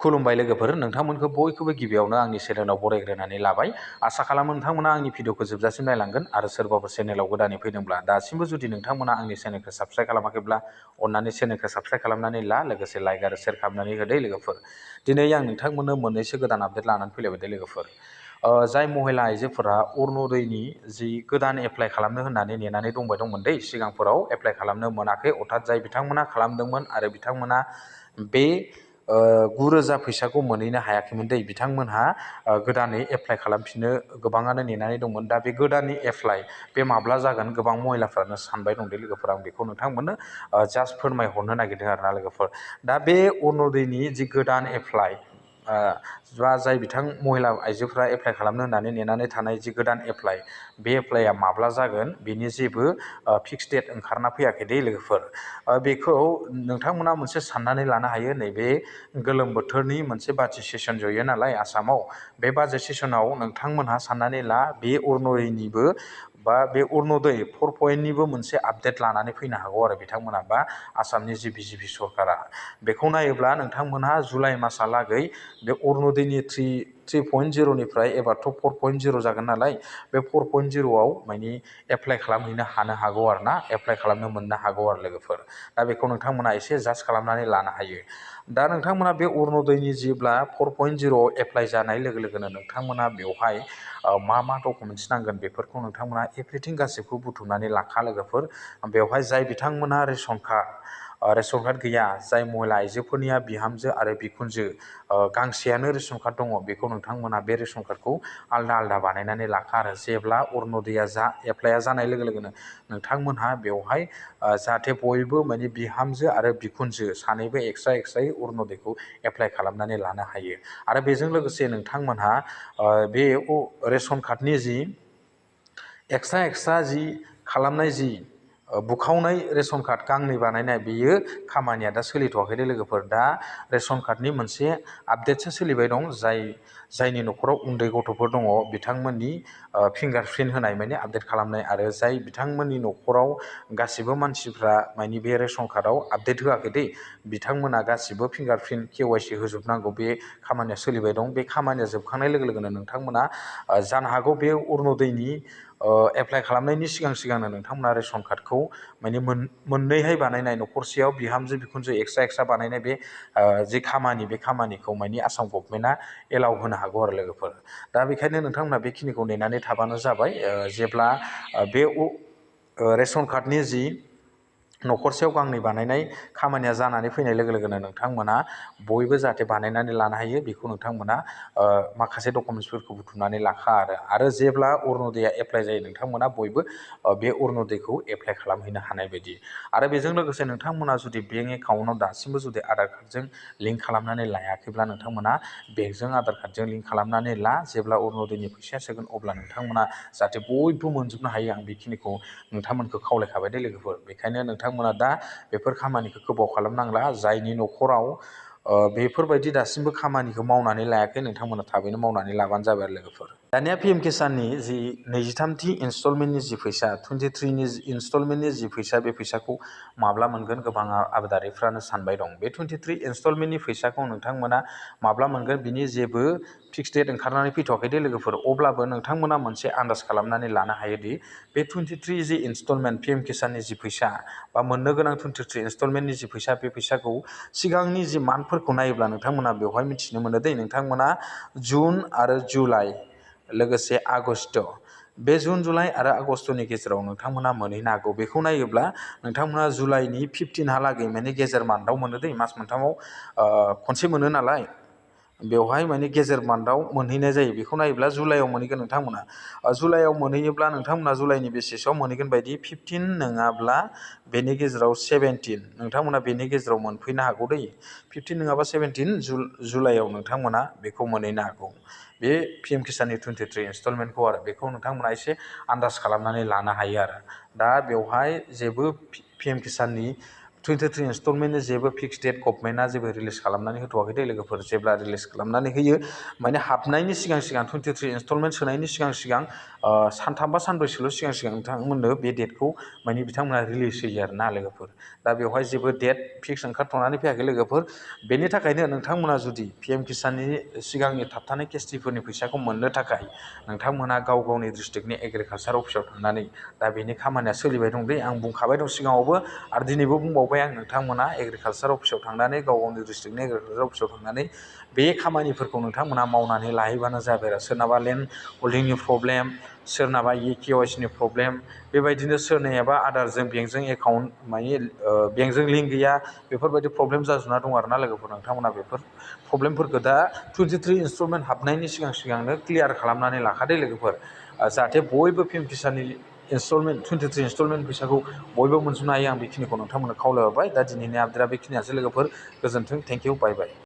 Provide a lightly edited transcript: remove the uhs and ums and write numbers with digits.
खुलुमबाय लोगोफोर, नोंथांमोनखौ बयखौबो गिबियावनो आंनि चेनेलाव बरायग्रोनानै लाबाय। आसा खालामो नोंथांमोना आंनि भिडिअखौ जोबजासिम नायलांगोन आरो सोरबाफोर चेनेलाव गोदानै फैदोंब्ला दासिमबो जुदि नोंथांमोना आंनि चेनेलखौ साबस्क्राइब खालामाखैब्ला अननानै चेनेलखौ साबस्क्राइब खालामनानै ला, लोगोसे लाइक आरो शेयार खालामनानै होदो लोगोफोर। दिनै आं नोंथांमोननो मोननैसो गोदान आपडेट लानानै फैलायबाय दे लोगोफोर। जाय महिला आइजोफोरा अरुनदयनि जि गोदान एप्लाइ खालामनो होननानै नेनानै दंमोन दै, सिगांफोराव एप्लाइ खालामनो मोनाखै, अर्थात जाय बिथांमोना खालामदोंमोन आरो बिथांमोना बे 9,000 फैसाखौ मोनहैनो हायाखैमोन दै, बिथांमोनहा गोदानै एप्लाइ खालामफिननो गोबाङानो नेनानै दंमोन। दा बे गोदाननि एप्लाइ बे माब्ला जागोन गोबां महिलाफ्रानो सानबाय दं दे लोगोफोर। आं बेखौ नोंथांमोननो जास्ट फोरमायहरनो नागिरदों आरोना लोगोफोर। दा बे अरुनदयनि जि गोदान एप्लाइ जाय महिला आइजोफोरा एप्लाइ खालामनो होननानै नेनानै थानाय जि गोदान एप्लाइ, बे एप्लाइआ माब्ला जागोन बेनि जेबो फिक्स डेट ओंखारना फैयाखै दे लोगोफोर। बेखौ नोंथांमोना मोनसे साननानै लानो हायो, नैबे गोलोम बोथोरनि मोनसे बाजेट सेसन जयो नालाय आसामाव, बे बाजेट सेसनाव नोंथांमोनहा साननानै ला बे अरुनदयनिबो बा बे अरुनदय 4.0निबो मोनसे आपडेट लानानै फैनो हागौ आरो बिथांमोना, बा आसामनि जि बिजेपि सरकारा। बेखौ नायोब्ला नोंथांमोनहा जुलाइ मासहालागै बे अरुनदयनि 3.0निफ्राय एबारथ' 4.0 जागोन नालाय, बे 4.0आव माने एप्लाइ खालामहैनो हागौ आरो ना, एप्लाइ खालामनो मोननो हागौ आरो लोगोफोर। दा बेखौ नोंथांमोना एसे जाज खालामनानै लानो हायो। दा नोंथांमोना बे अरुनदयनि जेब्ला 4.0 एप्लाइ जानाय लोगो लोगोनो नोंथांमोना बेवहाय मा मा डकुमेन्ट्स नांगोन बेफोरखौ नोंथांमोना एभ्रिथिं गासैखौबो बुथुमनानै लाखा लोगोफोर। बेवहाय जाय बिथांमोना रेशन कार्ड गैया, जाय महिला आइजोफोरनिया बिहामजो आरो बिखुनजो गांसेयानो रेशन कार्ड दङ, बेखौ नोंथांमोना बे रेशन कार्डखौ आलदा आलदा बानायनानै लाखा आरो जेब्ला अरुनदया एप्लाइआ जानाय लोगो लोगोनो नोंथांमोनहा बेवहाय जाहाथे बयबो माने बिहामजो आरो बिखुनजो सानैबो एक्सट्रायै अरुनदयखौ एप्लाइ खालामनानै लानो हायो। आरो बेजों लोगोसे नोंथांमोनहा बे रेशन कार्डनि जि एक्सट्रा जि खालामनाय जि बुखावनाय रेशन कार्ड गांनै बानायनाय, बेयो खामानिया दा सोलिथ'वाखै दे लोगोफोर। दा रेशन कार्डनि मोनसे आपडेटसो सोलिबाय दं, जायनि न'खराव उन्दै गथ'फोर दङ बिथांमोननि फिंगार प्रिन्ट होनाय माने आपडेट खालामनाय, आरो जाय बिथांमोननि न'खराव गासिबो मानसिफ्रा माने बे रेशन कार्डआव आपडेट होआखै दै, बिथांमोना गासिबो फिंगार प्रिन्ट KYC होजोबनांगौ। बे खामानिया सोलिबाय दं। बे खामानिया जोबखांनाय लोगो लोगोनो नोंथांमोना जानो हागौ बे अरुनदयनि एप्लाइ खालामनायनि सिगांनो नोंथांमोना रेशन कार्डखौ माने मोननैहाय बानायनाय, न'खरसेयाव बिहामजो बिखुनजो एक्सट्रा बानायनाय बे जि खामानि, बे खामानिखौ माने आसाम गभर्नमेन्टआ एलाउ होनो हागौ आरो लोगोफोर। दा बेखायनो नोंथांमोना बेखिनिखौ नेनानै थाबानो जाबाय। जेब्ला बे रेशन कार्डनि जि न'खरसेयाव गांनै बानायनाय खामानिया जानानै फैनाय लोगो लोगोनो नोंथांमोना बयबो जाहाथे बानायनानै लानो हायो, बेखौ नोंथांमोना माखासे डकुमेन्ट्सफोरखौ बुथुमनानै लाखा आरो जेब्ला अरुनदया एप्लाइ जायो नोंथांमोना बयबो बे अरुनदयखौ एप्लाइ खालामहैनो हानाय बायदि। आरो बेजों लोगोसे नोंथांमोना जुदि बेंक एकाउन्टआव दासिमबो जुदि आधार कार्डजों लिंक खालामनानै लायाखैब्ला नोंथांमोना बेंकजों आधार कार्डजों लिंक खालामनानै ला। जेब्ला अरुनदयनि फैसाया सोगोन अब्ला नोंथांमोना जाहाथे बयबो मोनजोबनो हायो, आं बेखिनिखौ नोंथांमोनखौ खावलायखाबाय दे लोगोफोर। बेखायनो नोंथांमोना दा बेफोर खामानिखौ गोबाव खालामनांला। जायनि न'खराव बेफोरबायदि दासिमबो खामानिखौ मावनानै लायाखै, नोंथांमोना थाबैनो मावनानै लाबानो जाबाय आरो लोगोफोर। दानिया PM किसाननि जि 23थि इनस्टलमेन्टनि जि फैसा, 23नि इनस्टलमेन्टनि जि फैसा, बे फैसाखौ माब्ला मोनगोन गोबां आबादारिफ्रानो सानबाय दं। बे 23 इनस्टलमेन्टनि फैसाखौ नोंथांमोना माब्ला मोनगोन बिनि जेबो फिक्स डेट ओंखारनानै फैथ'वाखै दे लोगोफोर। अब्लाबो नोंथांमोना मोनसे आन्दाज खालामनानै लानो हायोदि बे 23 जि इनस्टलमेन्ट PM किसाननि जि फैसा, बा मोननो गोनां 23 इनस्टलमेन्टनि जि फैसा, बे फैसाखौ सिगांनि जि मान्थफोरखौ नायोब्ला नोंथांमोना बेवहाय मिथिनो मोनो दे, नोंथांमोना जुन आरो जुलाइ लोगोसे आगस्ट, बे जुन जुलाइ आरो आगस्टनि गेजेराव नोंथांमोना मोनहैनो हागौ। बेखौ नायोब्ला नोंथांमोना जुलाइनि 15हालागै माने गेजेर मान्थआव मोनो दै, मास मोनथामाव खनसे मोनो नालाय, बेवहाय माने गेजेर मान्थआव मोनहैनाय जायो। बेखौ नायोब्ला जुलाइआव मोनहैगोन नोंथांमोना। जुलाइआव मोनहैयोब्ला नोंथांमोना जुलाइनि बेसिसाव मोनहैगोन बायदि 15 नङाब्ला बेनि गेजेराव 17, नोंथांमोना बेनि गेजेराव मोनफैनो हागौ दै। 15 नङाबा 17 जुलाइआव नोंथांमोना बेखौ मोनहैनो हागौ, बे PM किसाननि 23 इनस्टलमेन्टखौ। आरो बेखौ नोंथांमोना एसे आन्दाज खालामनानै लानो हायो आरो। दा बेवहाय जेबो PM किसाननि 23 इनस्टलमेन्टनि जेबो फिक्स डेट गभर्नमेन्टआ जेबो रिलिज खालामनानै होथ'वाखै दे लोगोफोर। जेब्ला रिलिज खालामनानै होयो माने हाबनायनि सिगां 23 इनस्टलमेन्ट सोनायनि सिगां सानथाम बा सानब्रैसोल' सिगां नोंथांमोननो बे डेटखौ माने बिथांमोना रिलिज होयो आरोना लोगोफोर। दा बेवहाय जेबो डेट फिक्स ओंखारथ'नानै फैयाखै लोगोफोर। बेनि थाखायनो नोंथांमोना जुदि PM किसाननि सिगांनि थाबथानाय केस्टिफोरनि फैसाखौ मोननो थाखाय नोंथांमोना गाव गावनि डिस्ट्रिक्टनि एग्रिकालसार अफिसाव थांनानै दा बेनि खामानिया सोलिबाय दं दे, आं बुंखाबाय दं सिगाङावबो आरो दिनैबो बुंबावबाय आं, नोंथांमोना एग्रिकालसार अफिसाव थांनानै गाव गावनि डिस्ट्रिक्टनि एग्रिकालसार अफिसाव थांनानै बे खामानिफोरखौ नोंथांमोना मावनानै लाहैबानो जाबाय आरो। सोरनाबा लेन्ड हल्डिंनि प्रब्लेम, सोरनाबा KYC नि प्रब्लेम, बेबायदिनो सोरनियाबा आदारजों बेंकजों एकाउन्ट माने बेंकजों लिंक गैया, बेफोरबायदि प्रब्लेम जाजोबना दं आरोना लोगोफोर। नोंथांमोना बेफोर प्रब्लेमफोरखौ दा 23 इनस्टलमेन्ट हाबनायनि सिगांनो क्लियार खालामनानै लाखादो लोगोफोर। जाहाथे बयबो PM किसाननि 23 इनस्टलमेन्ट फैसाखौ बयबो मोनजोबनो हायो। आं बेखिनिखौ नोंथांमोननो खावलायहरबाय। दा दिनैनि आपडेटआ बेखिनियानोसै लोगोफोर। गोजोन्थों, थेंक इउ, बाय बाय।